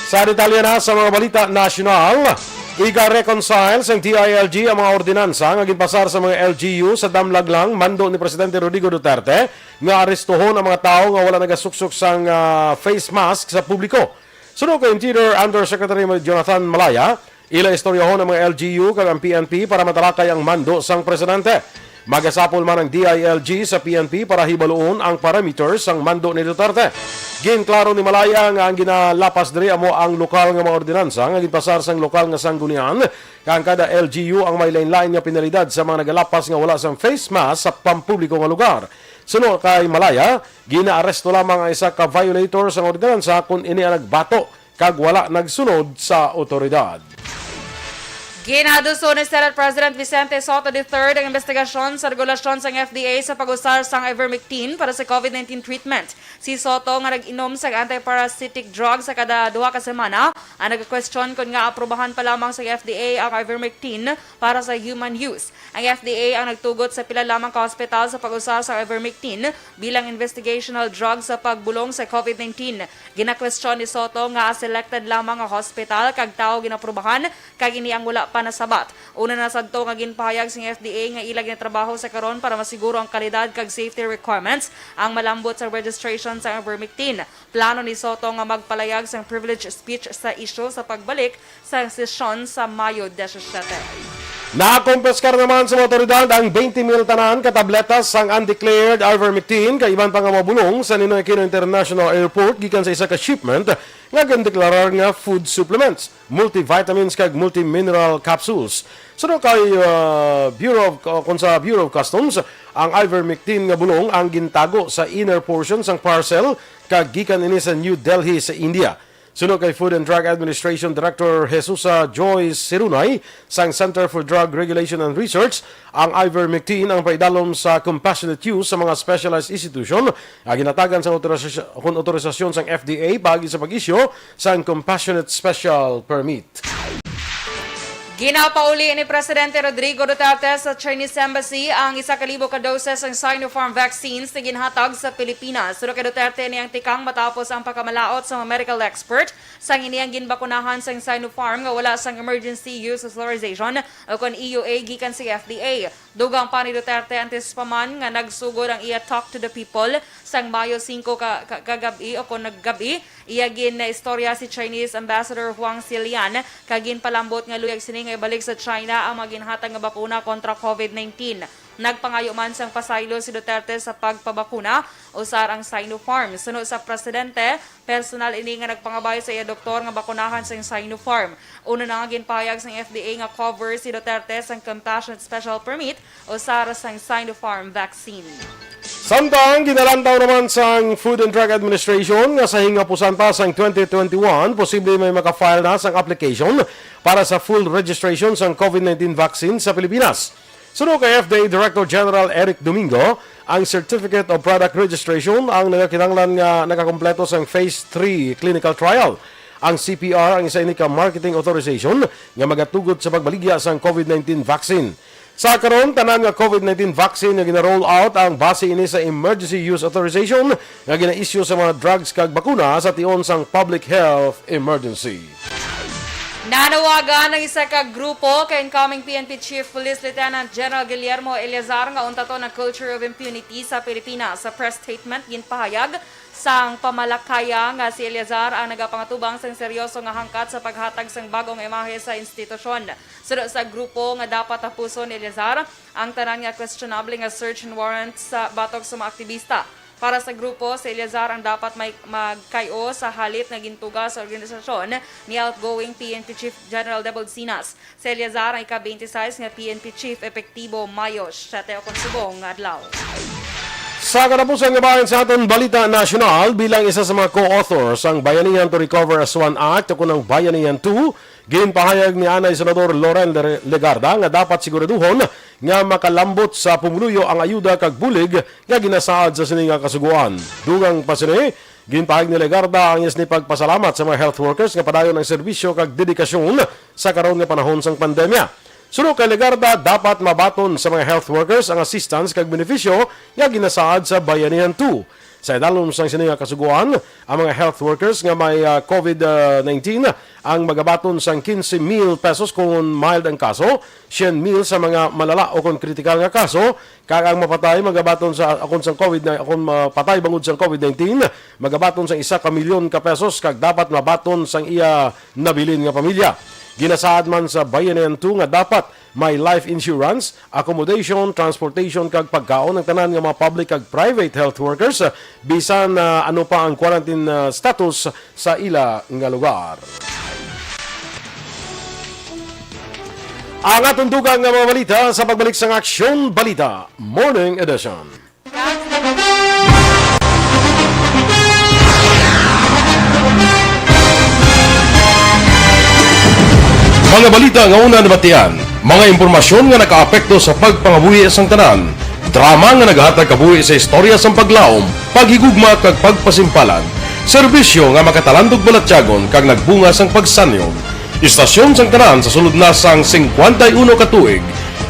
Sa detalye na sa mga balita nasyonal, iga-reconcile sang D I L G ang mga ordinansa nga ginpasar sa mga L G U sa Damlaglang, mando ni Presidente Rodrigo Duterte, nga arestohon ang mga tawo nga wala nagasuksok sang, ah, face mask sa publiko. Suno kay Interior Undersecretary Jonathan Malaya, ila istoryahon ang mga L G U kag ang P N P para matalakay ang mando sang presidente. Magasapol man ang D I L G sa P N P para hibaluon ang parameters sang mando ni Duterte. Ginklaro ni Malaya nga ang ginalapas diri amo ang lokal nga mga ordinansa nga ginpasar sang lokal nga sanggunian, kag ang kada L G U ang may lain-lain nga penalidad sa mga nagalapas nga wala sang face mask sa pampubliko nga lugar. Suno kay Malaya, ginaaresto lamang ang isa ka violator sang ordinansa kon ini ang nagbato kag wala nagsunod sa awtoridad. Ginaduso ni Senate President Vicente Sotto the third ang investigasyon sa regulasyon sang F D A sa pag-usar sang ivermectin para sa COVID nineteen treatment. Si Sotto, nga nag-inom sa antiparasitic drug sa kada duha ka semana, ang nagkwestiyon kon nga aprubahan pa lamang sa F D A ang ivermectin para sa human use. Ang F D A ang nagtugot sa pila lamang ka hospital sa pag-usar sa ivermectin bilang investigational drug sa pagbulong sa COVID nineteen. Ginakwestiyon ni Sotto nga selected lamang nga hospital kag tawo ginaprubahan kag ini ang wala pa nasabat. Una na sadto nga ginpahayag sang F D A nga ila ginatrabaho sa karon para masiguro ang kalidad kag safety requirements ang malambot sa registration sa ivermectin. Plano ni Sotto nga magpalayag sang privilege speech sa isyu sa pagbalik sa sesyon sa Mayo disisiete. Nakumpiskar naman sa mga otoridad ang twenty mil tanan ka tabletas sang undeclared ivermectin kag iban pa nga mga bulong sa Ninoy Aquino International Airport gikan sa isa ka shipment nga gindeklarar nga food supplements, multivitamins kag multimineral capsules. Suno kay, uh, Bureau of, uh, kun sa Bureau of Customs, ang ivermectin nga bulong ang gintago sa inner portion sang parcel kag gikan ini sa New Delhi sa India. Suno kay Food and Drug Administration Director Jesusa Joy Sirunay sang Center for Drug Regulation and Research, ang ivermectin ang paidalom sa compassionate use sa mga specialized institution nga ginatagan sang otorisasy-, kon otorisasyon sang F D A paagi sa pag-isyu sang compassionate special permit. Ginapauli ni Presidente Rodrigo Duterte sa Chinese Embassy ang isa ka libo ka doses sang Sinopharm vaccines nga ginhatag sa Pilipinas. Suno kay Duterte, ini ang tikang matapos ang pagkamalaot sa mga medical expert sang ini ang ginbakunahan sang Sinopharm nga wala sang emergency use authorization o kon E U A gikan sa F D A. Dugang pa ni Duterte, antes pa man nga nagsugod ang iya Talk to the People sang Mayo singko ka, ka, kagab-i o kon naggab-i, iya gin-istorya si Chinese Ambassador Huang Xilian kag ginpalambot nga luyag sini nga ibalik sa China ang mga ginhatag nga bakuna kontra COVID nineteen. Nagpangayo man sang pasaylo si Duterte sa pagpabakuna usar ang Sinopharm. Suno sa presidente, personal ini nga nagpangabay sa iya doktor nga bakunahan sang Sinopharm. Una na nga ginpahayag sang F D A nga cover si Duterte sang Compassionate Special Permit usar sang Sinopharm vaccine. Samtang ginalantaw naman sang Food and Drug Administration nga sa hingapusan pa sang twenty twenty-one, posible may maka-file na sang application para sa full registration sang COVID nineteen vaccine sa Pilipinas. Suno kay F D A Director General Eric Domingo, ang Certificate of Product Registration ang nagakinahanglan nga nakakompleto sang Phase three clinical trial. Ang C P R ang isa ini ka marketing authorization nga magatugot sa pagbaligya sang COVID nineteen vaccine. Sa karon, tanan nga COVID nineteen vaccine nga gina-roll out ang base ini sa emergency use authorization nga gina-issue sa mga drugs kag bakuna sa tion sang public health emergency. Nanawagan ang isa ka grupo kay incoming P N P Chief Police Lieutenant General Guillermo Eleazar nga untaton ang culture of impunity sa Pilipinas. Sa press statement, ginpahayag sang pamalakaya nga si Eleazar ang nagapangatubang sang seryoso nga hangkat sa paghatag sang bag-ong imahe sa institusyon. Suno sa grupo nga dapat tapuson ni Eleazar ang tanan nga questionable nga search and warrant sa batok sa mga aktibista. Para sa grupo, si Eleazar ang dapat may magkay-o sa halit nga gintuga sa organisasyon ni outgoing P N P Chief General Debold Sinas. Si Eleazar ang ika-twenty-six nga P N P Chief epektibo Mayo siete, ukon subong nga adlaw. Sa katapusan nga bahin sa aton balita nasyonal, bilang isa sa mga co-author sang Bayanihan to Recover as One Act, o kunang Bayanihan two, ginpahayag ni anay Senador Loren Le-, Legarda nga dapat siguraduhon nga makalambot sa pumuluyo ang ayuda kag bulig nga ginasaad sa sini nga kasugoan. Dugang pa sini, ginpahayag ni Legarda ang iya sini pagpasalamat sa mga health workers nga padayon ang serbisyo kag dedikasyon sa karon nga panahon sang pandemya. Suno kay Legarda, dapat mabaton sa mga health workers ang assistance kag benepisyo nga ginasaad sa Bayanihan two. Sa idalom sang sini nga kasugoan, ang mga health workers nga may, ah, COVID nineteen ang magabaton sang quince mil pesos kon mild ang kaso, cien mil sa mga malala o kon kritikal nga kaso, kag ang mapatay magabaton sa, akon sang COVID na, akon mapatay bangod sang COVID nineteen, magabaton sang isa ka milyon ka pesos kag dapat mabaton sang iya nabilin nga pamilya. Ginasaad man sa Bayanihan two nga dapat may life insurance, accommodation, transportation kag pagkaon ang tanan nga mga public kag private health workers, bisan na ano pa ang quarantine, ah, status sa ila nga lugar. Ang atong dugang nga mga balita sa pagbalik sang Aksyon Balita Morning Edition. Mga balita nga una nabatian, mga impormasyon nga nakaapekto sa pagpangabuhi sang tanan, drama nga naghatag kabuhi sa istorya sang paglaom, paghigugma kag pagpasimpalan, serbisyo nga makatalandog balatyagon kag nagbunga sang pagsanyog. Istasyon sang tanan sa sulod na sang singkwenta y uno ka tuig.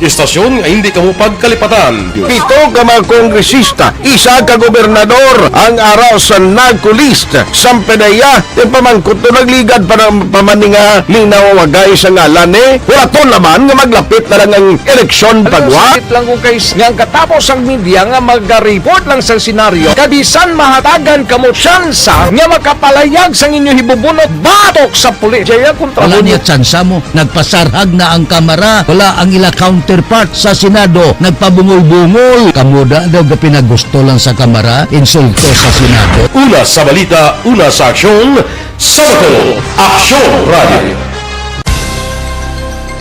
Istasyon nga hindi kamo pagkalipatan. Pito ka mga kongresista, isa ka gobernador ang ara sa NAGCO list. Sampedeya, ti pamangkot to nagligad pa ng pamaninga linaw wagay sa ngalan ni. Wala to naman nga maglapit na lang ang eleksyon pagwa. Sakit lang kung kay nga ang katapos ang media nga magaripot lang sa senaryo. Kabisan mahatagan kamo tsansa nga makapalayag sang inyo hibubunot batok sa pulis. Jaya kontra Wala mo niya tsansa mo. Nagpasarhag na ang Kamara. Wala ang ila counterpart sa Senado. Nagpabungol-bungol. Kamo da daw gapinagusto lang sa Kamara. Insulto sa Senado. Una sa balita, una sa aksyon, sa Bacolod, Aksyon Radio.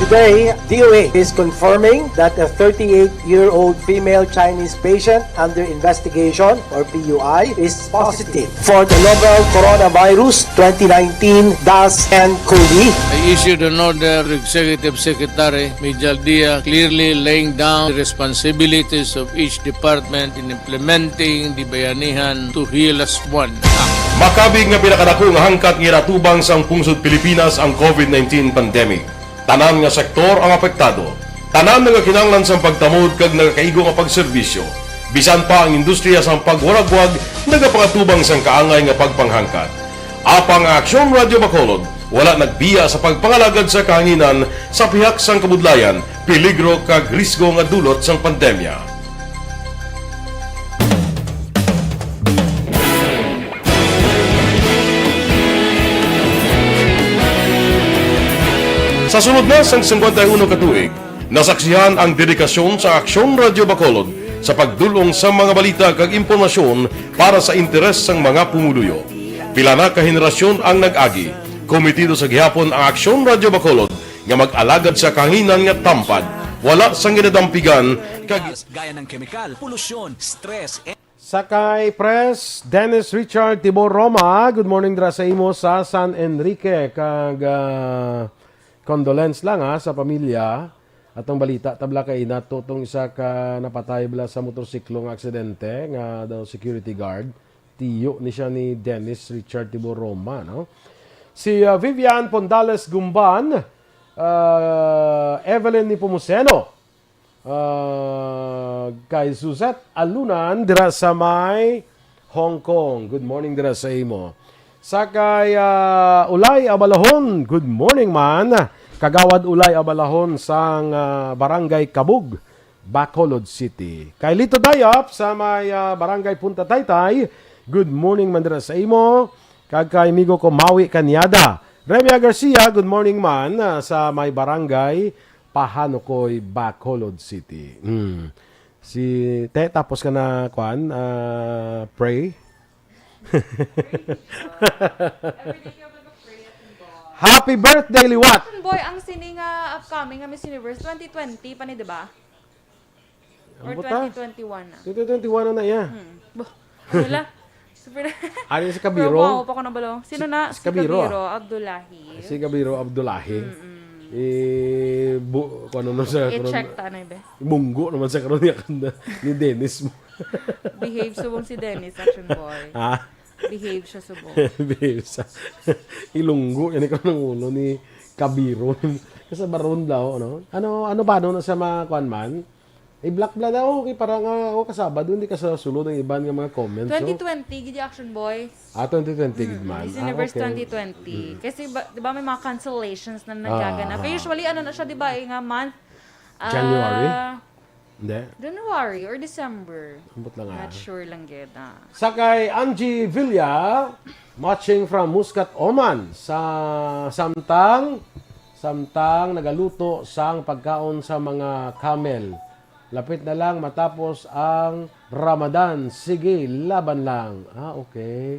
Today, D O A is confirming that a thirty-eight-year-old female Chinese patient under investigation, or P U I, is positive for the novel coronavirus twenty nineteen dash ten COVID. I issued an order to Executive Secretary Mijal Dia, clearly laying down the responsibilities of each department in implementing the Bayanihan Two Hilas One Act. Makabig nga pinakadako nga hangkat nga ginatubang sang pungsod Pilipinas ang COVID nineteen pandemic. Tanan nga sektor ang apektado. Tanan nagakinahanglan sang pagtamod kag nagakaigo nga pagserbisyo. Bisan pa ang industriya sang pagwaragwag nagapangatubang sang kaangay nga pagpanghangkat. Apang ang Aksyon Radio Bacolod wala nagbiya sa pagpangalagad sa kahanginan sa pihak sang kabudlayan, peligro kag risgo nga dulot sang pandemya. Sa sulod na sang singkwenta y uno ka tuig, nasaksihan ang dedikasyon sa Aksyon Radio Bacolod sa pagdul-ong sa mga balita kag impormasyon para sa interes sang mga pumuluyo. Pila na ka henerasyon ang nag-agi. Komitido sa gihapon ang Aksyon Radio Bacolod nga mag-alagad sa kahanginan nga tampad, wala sang ginadampigan, kag gaya ng kemikal, polusyon, stress, Sa kay Pres Dennis Richard Tibor Roma, good morning dira sa imo sa San Enrique kag, ah, condolence lang, ha, sa pamilya. Atong balita, tabla kay nato tong isa ka napatay bala sa motorsiklo nga aksidente nga daw security guard. Tiyo ni siya ni Dennis Richard Tibor Roma, no? Si, ah, Vivian Pondales Gumban, ah, Evelyn Nepomuceno, Ah, kay Suzette Alunan dira sa may Hong Kong. Good morning dira sa imo. Sa kay, ah, Ulay Abalahon, good morning man. Kagawad Ulay Abalahon sang, ah, Barangay Kabug, Bacolod City. Kay Lito Dayap sa may, ah, Barangay Punta Taytay, good morning man dira sa imo. Kag kay amigo ko Maui Cañada. Remia Garcia, good morning man, ah, sa may Barangay Pahanukoy, Bacolod City. Hmm. Si, te, tapos ka na, kwan, ah, pray? Happy birthday, liwat! Boy, ang sini nga upcoming nga Miss Universe, twenty twenty pa ni, di ba? Or Ambot, ah. twenty twenty-one na? Twenty twenty-one na, iya. Hmm. Bo-, ano la? Super Ano si Kabiro? Pero wow, pa ko nabalo. Sino na? Si, si Si Kabiro. Kabiro Abdullahi. Si Kabiro Abdullahi. Mm-mm. Eh, bu-, kung ano na sa karon, I-check ta na, be. Munggo naman sa karon niya kanda ni Dennis mo. Behave subong si Dennis, action boy. Ha? Behave siya subong. Behave sa ilunggo yan ikaw ng ulo ni Kabiro. Kasi baron daw, ano? Ano, ano ba, ano na sa mga kwan man? I-block bala daw, okay, para nga ako kasabado, hindi ka sa sulod ang iban nga mga comments, no? Twenty twenty, gid yung action boy. Ah, twenty twenty, gid man. Miss Ah, Universe okay. twenty twenty. Mm. Kasi ba, di ba may mga cancellations na nagaganap? Ah, Eh, ah. usually, ano na siya, di ba, eh, nga month? January? Ah, Hindi. January or December. Ambot lang, ah. Not sure lang, gid, ah. Sa kay Angie Villa, watching from Muscat, Oman, sa samtang Samtang nagaluto sang pagkaon sa mga camel. Lapit na lang matapos ang Ramadan. Sige, laban lang. Ah, okay.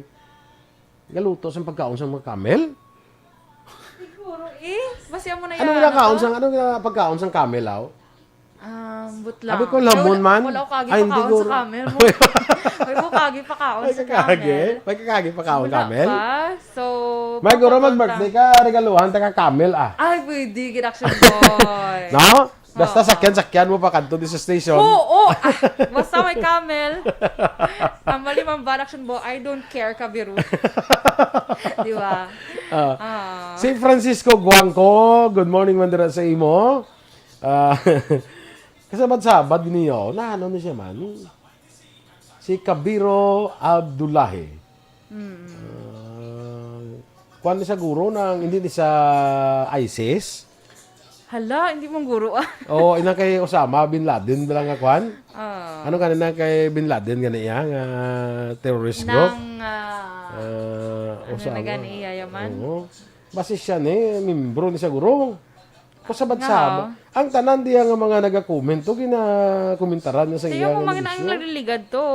Galuto sang pagkaon sa mga camel? Siguro eh. Basta mo na Ano yan, ginakaon ano? sang, ano gina-, pagkaon sang camel, aw? Um, butlang. Sabi ko, Wala, lamon man. wala ko kagi Ay, hindi pakaon sa guro. Camel mo. May bukagi pakaon May sa kakagi? Camel. May kakagi pakaon Wala camel? pa. So, May guro, papakon mag-birthday lang. ka, regaluhan ta ka camel, ah. Ay, pwede, gid, Action Boy. No? Basta Oo. sakyan-sakyan mo pa kadto di sa station. Oo, oo. Ah, basta may camel. Ang mali man ba, Action Boy, I don't care, kabiro. Di ba? Ah. Ah. Si Francisco Guangco, good morning man dira sa imo. Ah, kasabad-sabad niyo, na ano ni siya man? Si Kabiro Abdullahi. Mm. Ah, kuwan ni sa guro nang, hindi ni sa ISIS? Hala, hindi mong guro, ah. Oo, inang kay Osama bin Laden ba lang nga kuwan? Ah. Ano gani na kay bin Laden gani iya nga terrorist group? Nang, ah, Ah, ano Osama. na gani iya yaman? Oo. Basi siya ni, membro ni sa guro. Kasabad-sabad. Nga, oh. Ang tanan diya nga mga nagakomento, ginakomentaran na sa Kaya iya mo nga mga nang negosyo. Nagliligad to.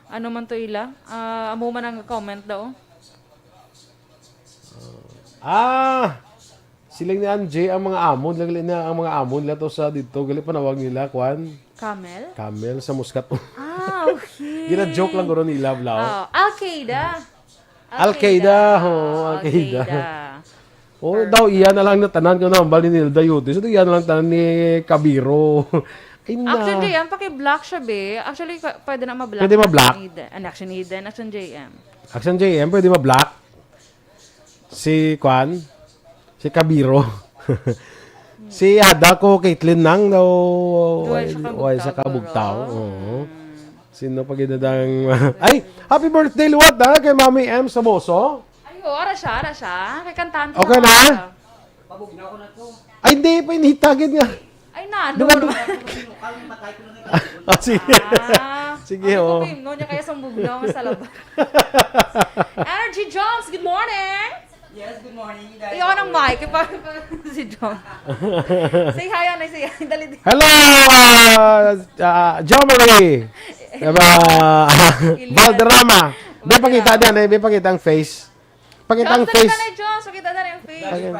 Ano man to ila? Ah, amo man ang comment daw. Ah, siling ni Angie, ang mga amo nila, gali na, ang mga amo nila to sa dito, gali panawag nila, kwan? Camel? Camel sa Muscat. Ah, okay. Gina-joke lang guro nila, Blau. Oh, Al-Qaeda. Al-Qaeda, Al-Qaeda. Oh, Al-Qaeda. Al-Qaeda. Oh, Perfect. Daw iya na lang na tanan ko na, bali ni Nilda Yutis. Daw iya na lang tanan ni Kabiro. Ay, na. Action J M, paki-block siya, be. Actually, pa-, pwede na ma-block. Pwede ma-block? Action Eden. Ano, Action Eden, Action J M. Action J M, pwede ma-block? Si Kwan? Si Kabiro. Si Ada ko, Caitlyn nang daw, Duway siya why, why siya kabugtaw, kabugtaw? Bro. Oo. Mm. Sino pa ginadang, ay, happy birthday, liwat, ha, kay Mami M Saboso. Ay, oo, ara siya, ara siya. Kay kantahan ko Okay na na? siya. Ay, hindi pa inihitagid nga. Ay, na, ano Duman- naman? Ah, sige. Ah, Sige, ano oh. ko, Kim? No, niya kaya sang bugnaw nga sa labas. Energy Jones, good morning! Yes, good morning, guys. Iyo, anong mic? Ipa-, ipa-, si John. Say hi, anay, say hi. Dali, dali. Hello, uh, uh, Jo Marie. Diba? Valderrama. Di, pakita Valderrama. Din, eh. Di, pakita ang face. Pakita ang Jones, face. Dali, dali, Jones. Pakita na yung face. Okay.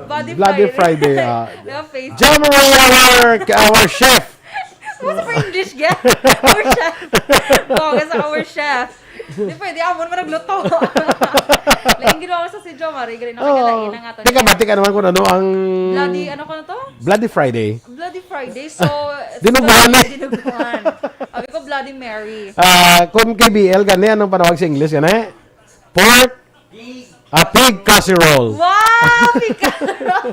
Bloody Bloody Friday. Friday, ah. Diba, face? Jo Marie, our, our chef. What's up, English, girl? Our chef. Bongga sa our chef. Di pwede, amon man nagluto. Lain ginawa sa si Jo Marie, gali na Oo. Kagalain ang ato Teka, niya. Bati ka naman kung ano ang Bloody, ano ko na to? Bloody Friday. Bloody Friday, so, Dinuguan eh. Dinuguan. Sabi ko, Bloody Mary. Ah, kung K B L, gani, anong panawag sa English, gani? Pork? Ah, pig casserole. Wow! Pig casserole!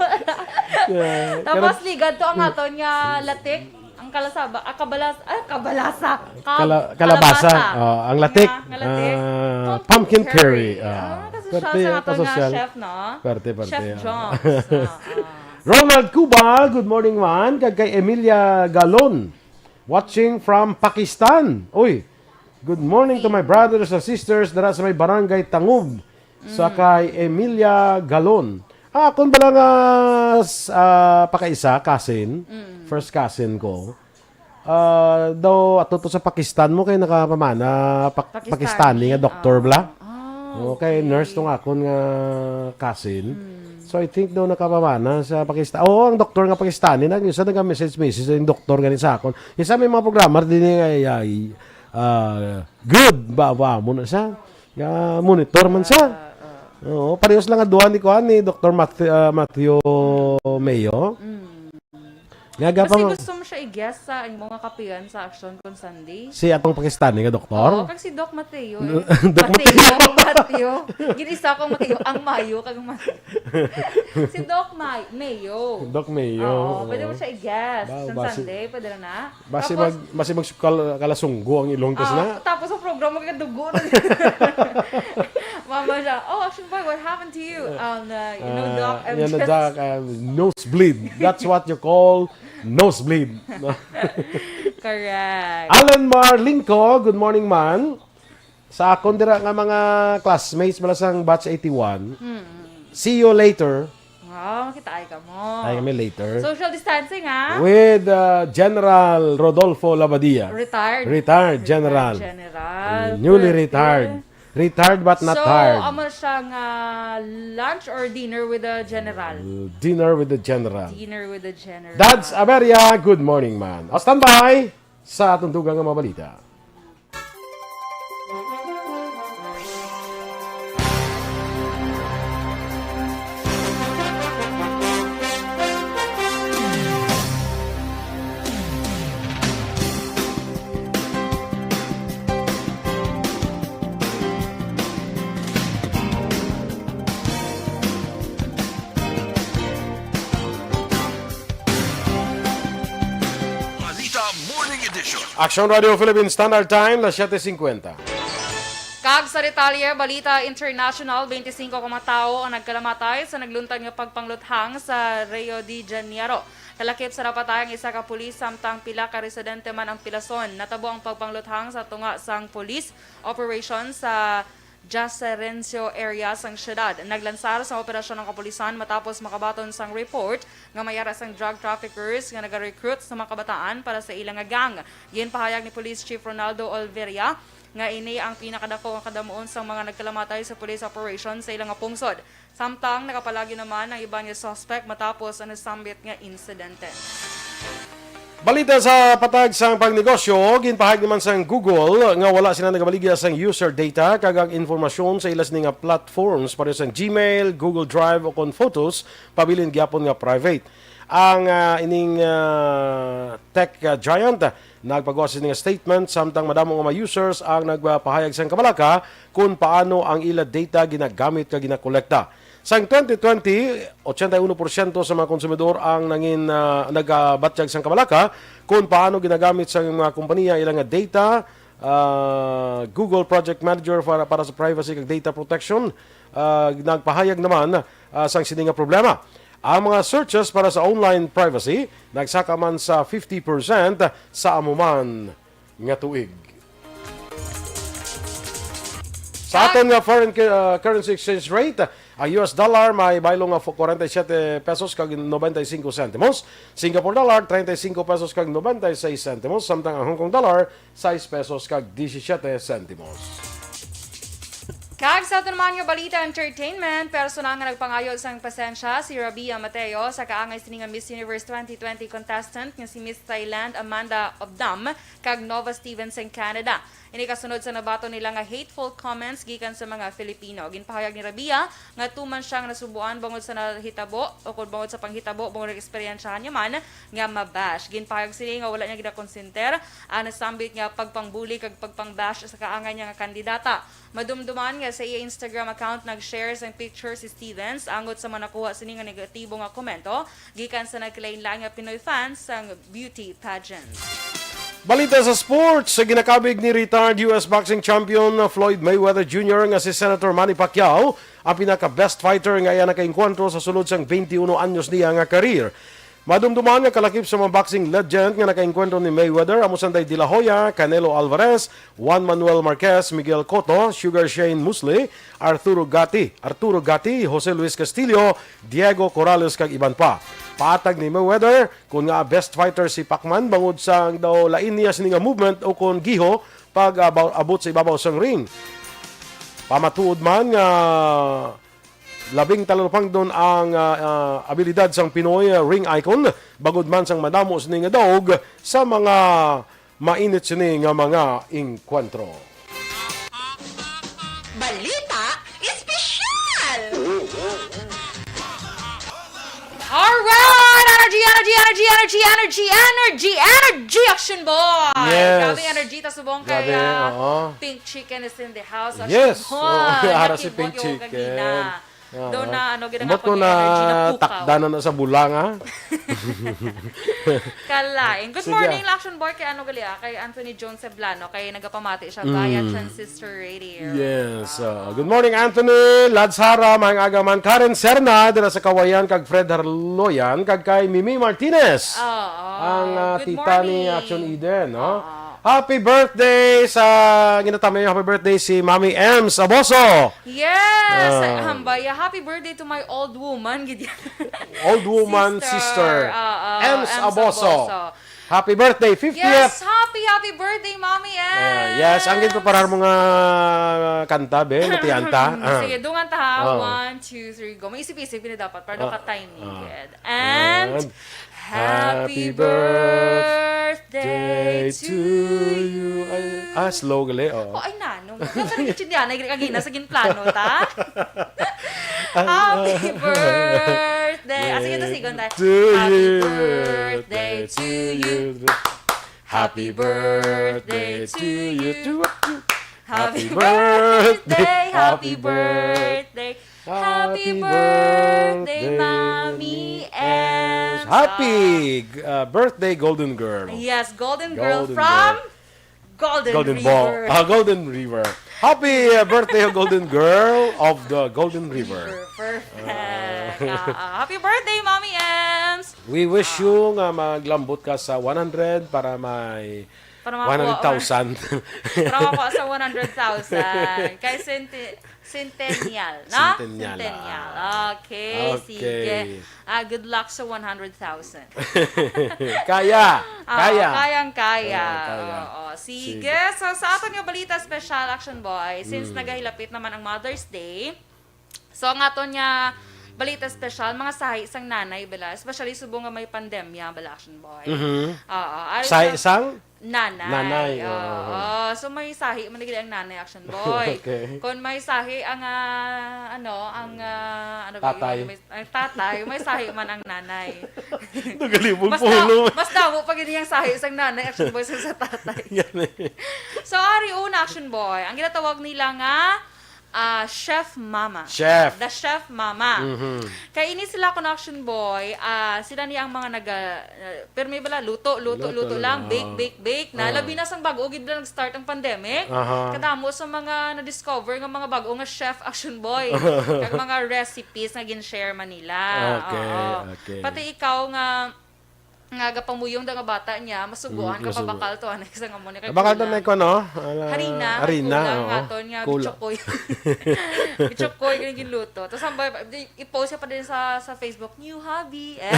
Yeah. Tapos, Pero ligad to ang aton nga latik. Ang kalasaba, ah, kabalas-, ah, kabalasa. Ka-, Kala-, kalabasa. Kalabasa. Oh, ang latik. Nga, nga latik. Ah, Pumpkin pumpkin curry. curry. Ah, Ah, kasosyal pwerte, sa aton nga kasosyal. Chef, no? Pwerte, pwerte, Chef ah. Jones. Ah, ah. Ronald Cuba, good morning, man. Kag kay Emilia Galon, watching from Pakistan. Uy, good morning to my brothers and sisters dara sa may barangay Tangub. Sa Mm. kay Emilia Galon. Ah, kung bala nga, s-, ah, pakaisa, cousin, Mm. first cousin ko, ah, daw ato to sa Pakistan mo kay nakapamana, Pak-, Pakistani. Pakistani nga doktor, Ah. bala. Ah, Okay, okay. nurse tong akon nga cousin. Mm. So, I think daw nakapamana sa Pakistan. Oo, ang doktor nga Pakistani, nag-, isa nag-message-message yung doktor gani sa akon. Isa may mga programa din nga, ay, ay, ah, good, ba, ba, mo na siya. Nga monitor man siya. Ah, ah. Oo, parehas lang nga duha ni kuan, ni Doktor Matthew, ah, Matthew Mayo. Mm. Nga aga pa Basta mo gusto mo siya i-guest sa imo nga kapihan sa Action kon Sunday. Si atong Pakistani nga doktor? Oo, kag si Doc Mateo, eh. Doc Mateo. Mateo, Mateo. Ginisa ko Mateo, ang Mayo, kag Mateo. Si Doc May-, Mayo. Doc Mayo, Oo, oo. pwede mo siya i-guest Ba-, sa basi Sunday, pwede na na. Basi Tapos, mag-, basi mag-, kal-, kalasunggo ang ilong, tas ah, na. Tapos ang programa kay dugo na. Mama siya, "Oh, Action Boy, what happened to you?" Um, uh, you know, Ah, Doc, I'm you know, just Doc, um, nosebleed. That's what you call nosebleed. Correct. Alan Mar Lingco, good morning, man. Sa akon dira nga mga classmates, bala sang batch eighty-one, Mm. see you later. Oh, makita ay ka mo. Ay kami later. Social distancing, ha? With, uh, General Rodolfo Labadia. Retired. Retired General. General. Uh, newly Pwede. Retired. Retired but not So, tired. Amo siya nga lunch or dinner with the general? Uh, dinner with the general. Dinner with the general. Dads Aberia, good morning, man. O, standby sa atong dugang nga mga balita. Balita Morning Edition. Action Radio Philippine Standard Time, las siete cincuenta. Kag sa detalye, balita international, twenty-five ka mga tawo ang nagkalamatay sa nagluntad nga pagpangluthang sa Rio de Janeiro. Kalakip sa napatay ang isa ka pulis, samtang pila ka residente man ang pilason. Natabo ang pagpangluthang sa tunga sang police operation sa Jacerencio area sang siyudad. Naglansar sa operasyon ang kapulisan matapos makabaton sang report nga may ara sang drug traffickers nga nagarecruit sa mga kabataan para sa ila nga gang. Ginpahayag ni Police Chief Ronaldo Olveria nga ini ang pinakadako nga kadamuon sang mga nagkalamatay sa police operation sa ila nga pungsod. Samtang nakapalagyo naman ang iban nga suspect matapos ang nasambit nga insidente. Balita sa patag sang pangnegosyo, ginpahayag naman sang Google nga wala sila nagabaligya sang user data kag ang informasyon sa ila sini nga platforms, pareho sang Gmail, Google Drive, o kon Photos, pabilin gyapon nga private. Ang, ah, ining, ah, tech, ah, giant, ah, nagpagawa sini nga statement, samtang madamo nga mga users ang nagpahayag sang kabalaka kung paano ang ila data ginagamit kag ginakolekta. Sang twenty twenty, ochenta y uno porsyento sa mga konsumidor ang nangin, ah, nagabatyag sang kabalaka kung paano ginagamit sang mga kompanya ila nga data. Ah, Google Project Manager para, para sa privacy kag data protection, ah, nagpahayag naman, ah, sang sini nga problema. Ang mga searches para sa online privacy nagsaka man sa fifty percent sa amo man nga tuig. Sa aton nga foreign cu-, uh, currency exchange rate, ang U S dollar may baylo nga fo-, forty-seven pesos kag ninety-five centimos, Singapore dollar, treinta y cinco pesos kag ninety-six centimos, samtang ang Hong Kong dollar, sais pesos kag disisyete sentimos. Kag sa aton naman nga balita, entertainment, personal nga nagpangayo sang pasensya si Rabia Mateo sa kaangay sini nga Miss Universe twenty twenty contestant nga si Miss Thailand Amanda Obdam kag Nova Stevens sang Canada. Ini kasunod sa nabaton nila nga hateful comments gikan sa mga Filipino. Ginpahayag ni Rabia nga tuman siya nga nasubuan bangod sa nahitabo o kon bangod sa panghitabo bangod nag-eksperyensyahan niya man nga mabash. Ginpahayag sini nga wala niya ginakonsinter ang nasambit nga pagpangbuli kag pagpangbash sa kaangay niya nga kandidata. Madumduman nga sa iya Instagram account nag-share sang picture si Stevens angot sa mga nakuha sini nga negatibo nga komento gikan sa nagkalain-lain nga Pinoy fans sang beauty pageant. Balita sa sports, sa ginakabig ni retired U S boxing champion Floyd Mayweather Junior nga si Senator Manny Pacquiao, ang pinaka-best fighter nga iya nakaengkwentro sa sulod sang twenty-one anyos niya nga career. Madumduman nga kalakip sa mga boxing legend nga nakaengkwentro ni Mayweather, amo sanday De La Hoya, Canelo Alvarez, Juan Manuel Marquez, Miguel Cotto, Sugar Shane Mosley, Arturo Gatti, Arturo Gatti, Jose Luis Castillo, Diego Corrales, kag iban pa. Paatag ni Mayweather, kun nga best fighter si Pacman bangod sa daw lain niya sini nga movement o kon giho pag, ah, ba-, abot sa ibabaw sang ring. Pamatuod man nga labing talupangdon ang, ah, ah, abilidad sang Pinoy, ah, ring icon, bangod man sang madamo sini nga daog sa mga mainit sini nga mga engkwentro. Balita Espesyal! Alright! Energy, energy, energy, energy, energy, energy, energy, Action Boy! Yes. Grabe energy ta subong. Grabe, kaya oo. Pink Chicken is in the house. Action Yes. Boy! Oo, ara si Nakimbot Pink yung Chicken. Gagina. Oo. Daw na, ano, gid ang Ambot akong ko na energy, napukaw. Takdanan na sa bulang, ah. Kalain. Good Sige. Morning, Action Boy, kay ano gali, ah, kay Anthony Jones Ceblano, kay nagapamati siya via Mm. Transistor Radio. Yes, Wow. ah, good morning, Anthony, Lads Hara, maayong aga man, Karen Serna, dira sa Kawayan, kag Fred Harloyan, kag kay Mimi Martinez. Oo. Ang, ah, Good tita ni morning. Action Eden, no? Oo. Happy birthday sa ginatamay, happy birthday si Mami Ems Aboso. Yes! Ah. Hambaya, happy birthday to my old woman, gid yan. Old woman sister. Sister. Ah, ah, Ems Ems Aboso. Aboso. Happy birthday, fiftieth. Yes, happy, happy birthday, Mami Ems. Ah, yes, ang ginpreparar mo nga kanta, be, matianta. Ah. Sige, dungan ta ha. Ah. One, two, three, go. May isip-isip, ini dapat, para ah, ka-timing, ah, gid. And And happy happy birthday birthday to to you. Ay, ah, slow gali, oh. Oh, ay, nanong. Nasa rin yung tsindihan, ay, kagina sa ginplano, ta? Ang happy ah, birthday. Ah, sige, to, sigon tayo. To Happy you. Birthday to you. Happy birthday to you. Happy birthday, happy birthday. Happy birthday, Mami Ems. Happy, uh, birthday, Golden Girl. Yes, Golden Girl Golden from Girl. Golden Golden Ball. River. Ah, Golden River. Happy, uh, birthday, Golden Girl of the Golden River. River. Perfect. Ah. Ah, ah. Happy birthday, Mami Ems. We wish ah, you nga maglambot ka sa one hundred para may para makuha one hundred thousand. Para makuha sa one hundred thousand. Kay senti-, Centennial, no? Centennial, Centennial. Ah. Okay, okay, sige. Ah, good luck sa one hundred thousand. Kaya, ah, kaya. Kayang-kaya. Kaya, kaya. Oo, sige. Sige. So, sa aton nga balita special, Action Boy, since mm, nagahilapit naman ang Mother's Day, so, ang aton nga balita special, mga sahi sang nanay, bala, especially subong nga may pandemya, bala, Action Boy. Mhm. Oo, ari sahi sa sang? Nanay. Nanay, oo, oo. Oo. So, may sahi man gid ang nanay, Action Boy. Okay. Kung may sahi ang, ah, ano, ang, ah, ano ba yun? Tatay. May, ang tatay, may sahi man ang nanay. Nagalibog mas po, da-, no? Mas damo pa gid yung sahi sang nanay, Action Boy, sa, sa tatay. Yan eh. So, ari una, Action Boy, ang ginatawag nila nga ah, chef mama. Chef. The chef mama. Mhm. Kay ini sila, kuno, Action Boy, ah, sila ni ang mga naga-, ah, pirmi bala, luto, luto, luto, luto lang, luto, bake, ah, bake, bake na. Ah. Labi na sang bag-o gid na nag-start ang pandemic. Aha. Kadamo sa mga na-discover nga mga bag-o nga chef, Action Boy. Kag mga recipes nga gin-share man nila. Okay, oo, okay. Pati ikaw nga nga gapamuyong da nga bata niya, masugoan mm, ka pa masugo. Bakal to, anay sa nga mo ni kay bakal to kulang. Na ko, no? Ala, harina, harina, kulang oo. Aton nga kula. Bichokoy. Bichokoy, ganyan ginluto. Tapos ang ba-, di, i-post siya pa din sa, sa Facebook, "New hobby." Eh,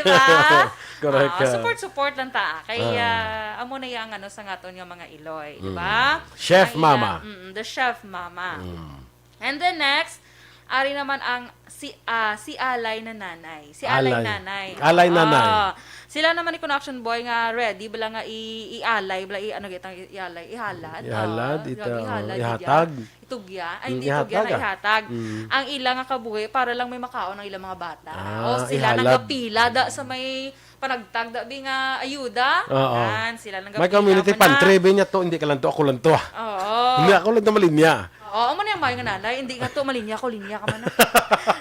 di ba? Correct ah, ka. Support, support lang ta. Kay, ah, ah, amo na yung ano sa ngaton nga mga Iloy, di ba? Mm. Chef ang ila-, mama. Mm, the chef mama. Mm. And then next, ari naman ang si, ah, si Alay na Nanay. Si Alay Alay. Nanay. Alay Nanay. Ah, sila naman ni Connection Boy nga ready bala nga i-, i-alay, bala i-, ano gitang i-, i-alay, ihalad. Ihalad, ah, ita-, ihalad, ihatag. Itugya. Ay, mm, hindi itugya ihatag, na ah. Ihatag. Mm. Ang ila nga kabuhi para lang may makaon ang ilang mga bata. Ah, o sila ihalad. Nagapila da sa may panagtag da bi nga ayuda. Oo. Yan, sila lang may gapila community man na. Pantry, bi niya to, hindi ka lang to, ako lang to, ah. Oo. Hindi, ako lang to malinya. Oo, amo na yung mayo nga nanay, hindi nga to malinya ako, linya ka man na.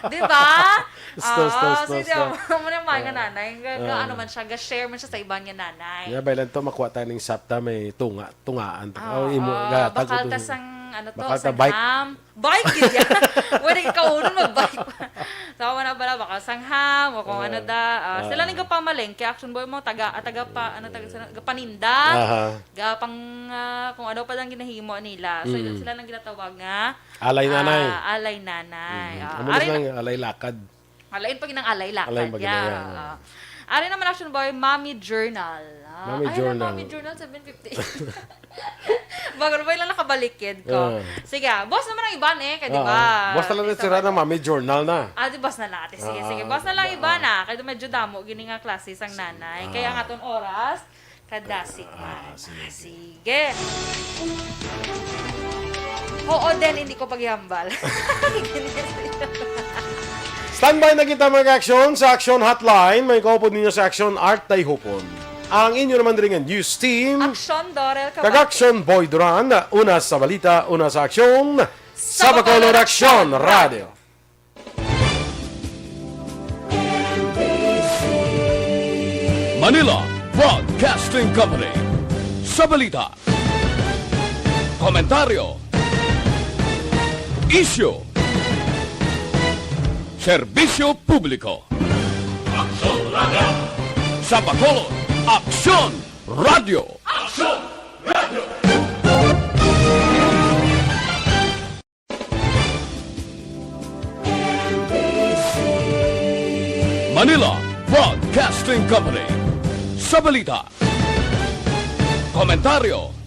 Di ba? Sto, sto, oo, sto, sige, sto. Amo na yung mayo nga nanay. Ga, ga, oo, ano man siya, ga-share man siya sa iban nga nanay. Yeah, bay lang to, makuha tayo ng sapta, may tunga, tungaan. Oo, oh, imo, oo, ga, bakal tago ta to. Sang, ano to, bakal ta sang bike. Ham. Bike gid yan. Pwede ka kaunon mag-bike pa. So, wala bala, baka sang ham, o kung ah, ano da. Ah, ah, sila nang gapamalengke, Action Boy mo, taga, ah, taga pa, ano, taga, sa, gapaninda, aha, gapang, ah, kung ano pa lang ginahimo nila. So, mm, sila nang ginatawag nga, alay nanay. Ah, alay nanay. Mm. Ah, amo ari na lang, alay lakad. Alain pa ginang alay lakad. Alain pa ginang, yeah, yeah. Ah. Ari naman, Action Boy, Mommy Journal. Ah, Mommy ay, Journal. Mommy Journal, seven fifty. Bago na ba lang nakabalik, kid ko? Ah. Sige, ah, boss naman ang iban eh, kay di ba? Ah, ah. Boss na lang na sira na, Mommy Journal na. Ah, di boss na lang, ate. Sige, ah, sige. Boss na lang iban ah. Kay medyo damo, gini nga klase sang nanay. Kaya ang aton oras, kadasig man. Ah, sige. Sige. Oo, then, hindi ko paghihambal. Standby na kita, mga aksyon, sa Aksyon Hotline. May kaupod ninyo sa Aksyon Art Tayhupon. Ang inyo naman rin nga news team. Aksyon Dorel Kag Kabate. Aksyon Boy Duran. Una sa balita, una sa aksyon. Sa Bacolod Aksyon Radio. Manila Broadcasting Company. Sa balita, komentaryo, isyu, serbisyo publiko. Aksyon Radio. Sa Bacolod, Aksyon Radio. Aksyon! Anila Broadcasting Company. Sa balita, komentaryo,